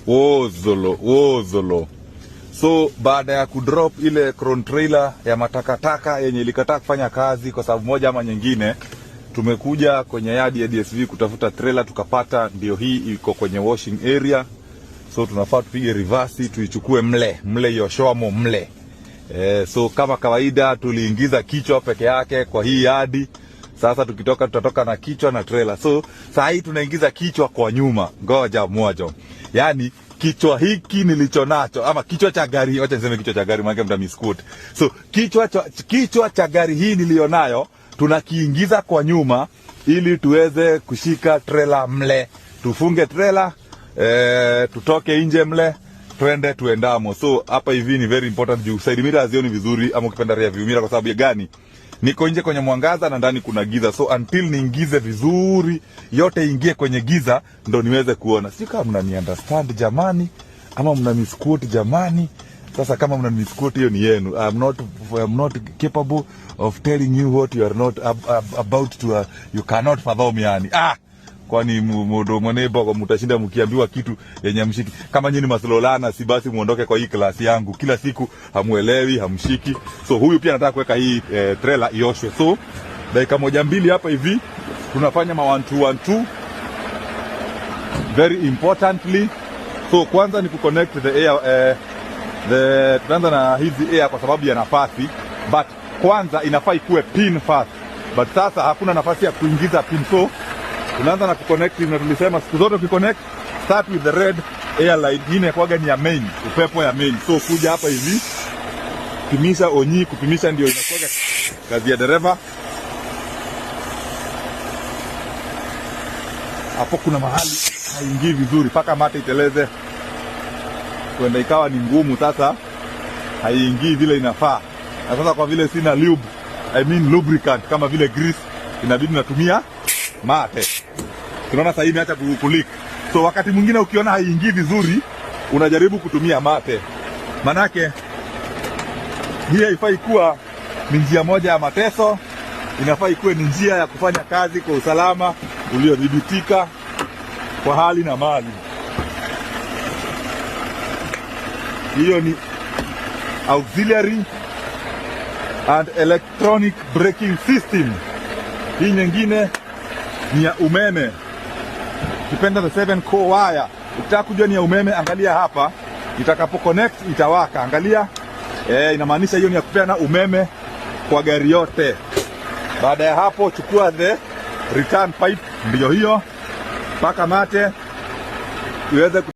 Wozolo, wozolo. So baada ya kudrop ile Crown trailer ya matakataka yenye ilikataa kufanya kazi kwa sababu moja ama nyingine, tumekuja kwenye yadi ya DSV kutafuta trailer tukapata, ndio hii iko kwenye washing area. So tunafaa tupige reverse tuichukue mle mle yoshoamo mle. So kama kawaida tuliingiza kichwa peke yake kwa hii yadi. Sasa tukitoka tutatoka na kichwa na trailer. So saa hii tunaingiza kichwa kwa nyuma. Ngoja moja. Yaani kichwa hiki nilicho nacho ama kichwa cha gari, wacha niseme kichwa cha gari maana mta misquote. So kichwa cha gari hii nilionayo tunakiingiza kwa nyuma ili tuweze kushika trailer mle. Tufunge trailer, tutoke nje mle twende tuendamo. So hapa hivi ni very important juu side mirror hazioni vizuri, ama ukipenda rear view mirror. Kwa sababu ya gani? Niko nje kwenye mwangaza na ndani kuna giza, so until niingize vizuri yote ingie kwenye giza ndo niweze kuona. Sijui kama mnani understand jamani, ama mna misquote jamani. Sasa kama mna misquote hiyo ni yenu. I'm not capable of telling you what you are not about to you cannot fathom yani. Ah, kwani mudo mwenebo mtashinda mkiambiwa kitu yenye hamshiki. Kama nyinyi ni maslolana, si basi muondoke kwa hii klasi yangu. Kila siku hamuelewi, hamshiki. So huyu pia anataka kuweka hii trailer ioshwe. So dakika moja mbili hapa hivi tunafanya ma 1 2 1 2 very importantly. So kwanza ni kuconnect the air, the tunaanza na hizi air kwa sababu ya nafasi, but kwanza inafaa ikuwe pin first, but sasa hakuna nafasi ya kuingiza pin, so tunaanza na kuconnect, na tulisema siku zote ukiconnect start with the red airline. Hii inakuwaga ni ya main, upepo ya main. So kuja hapa hivi pimisha onyi, kupimisha ndio inakuwaga kazi ya dereva. Hapo kuna mahali haingii vizuri mpaka mate iteleze, kwenda ikawa ni ngumu sasa, haiingii vile inafaa. Na sasa kwa vile sina lube, I mean lubricant kama vile grease, inabidi natumia mate. Tunaona sasa hii imeacha kuleak. So wakati mwingine ukiona haiingii vizuri, unajaribu kutumia mate, manake hii haifai kuwa ni njia moja ya mateso, inafaa ikuwe ni njia ya kufanya kazi kwa usalama uliodhibitika kwa hali na mali. Hiyo ni auxiliary and electronic braking system. Hii nyingine ni ya umeme, ukipenda the 7 core wire. Ukitaka kujua ni ya umeme, angalia hapa, itakapo connect itawaka. Angalia, inamaanisha hiyo ni ya kupeana umeme kwa gari yote. Baada ya hapo, chukua the return pipe, ndiyo hiyo, paka mate iweze